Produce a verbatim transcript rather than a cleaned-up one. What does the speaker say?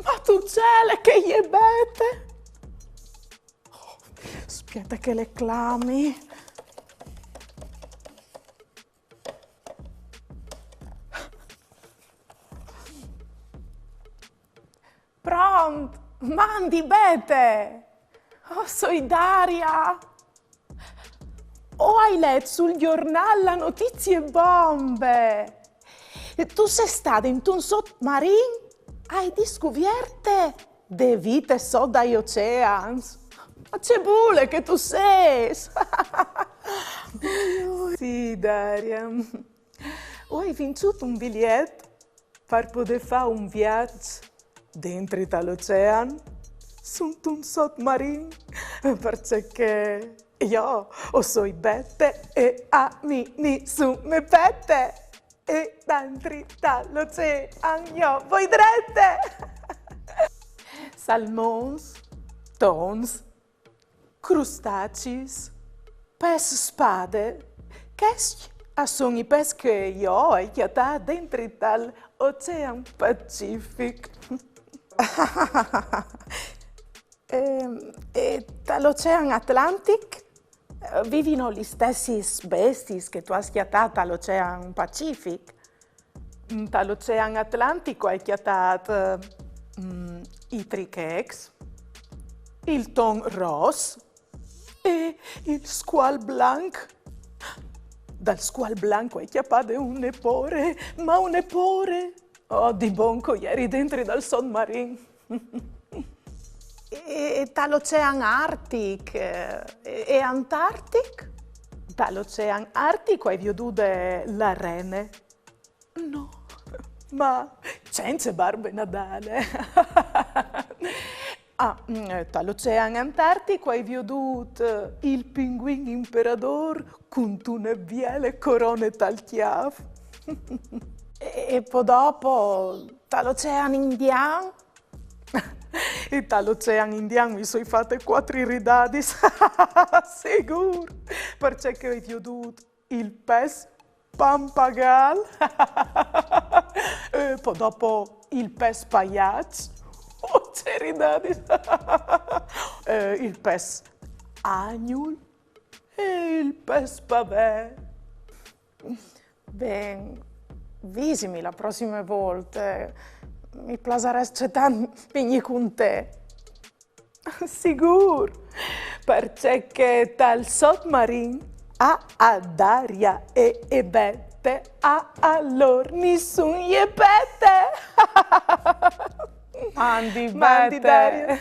Ma tu cele che e je Bete! Oh, spiete che le clami. Pront? Mandi, Bete! Oh, soi Daria! Oh, ai let sul gjornâl la notizie bombe! Tu sês stade intun sotmarin ae discuvierte de vite sot dai oceans! Ma ce bule che tu sês! Sì, Daria. O ai vinçût un biliet par podê fâ un viaç dentri tal ocean, suntun sotmarin, parcè che jo o soi Bete e a mi nissun me pete. E dentri tal ocean jo o voi drete. Salmons, tons, crustacis, pes spade, chescj a son i pes che jo o ai cjatât dentri tal Ocean Pacific. Ehm, e tal Ocean Atlantic, eh, vivino lis stessis bestiis che tu âs cjatât tal Ocean Pacific? Tal Ocean Atlantic o ai cjatât, mm, i trichecs, il ton ros e il scual blanc. Dal scual blanc o ai cjapade une pore, ma une pore! Oh, di bon che o jeri dentri dal sotmarin. E, e tal Ocean Artic, eh, e, e Antartic? Tal Ocean Artic o ai viodude la rene. No, ma cence Barbe Nadale. Ah, mm, tal Ocean Antartic o ai viodût, eh, il pinguin imperadôr cuntune biele corone tal cjâf. E, e po dopo, tal Ocean Indian? E tal Ocean Indian mi soi fate cuatri ridadis, sigûr, parcè che o ai viodût il pes pampagal, eh, po dopo il pes paiaç, oh, ce ridadis, eh, il pes agnul e il pes pavee. Ben, visimi la prossime volte. Mi plasarès tant vignî cun te. Sigûr, parcè che tal sotmarin a, a Daria e, e Bete, a, a lôr nissun je pete. Mandi, Mandi, Bete. Daria.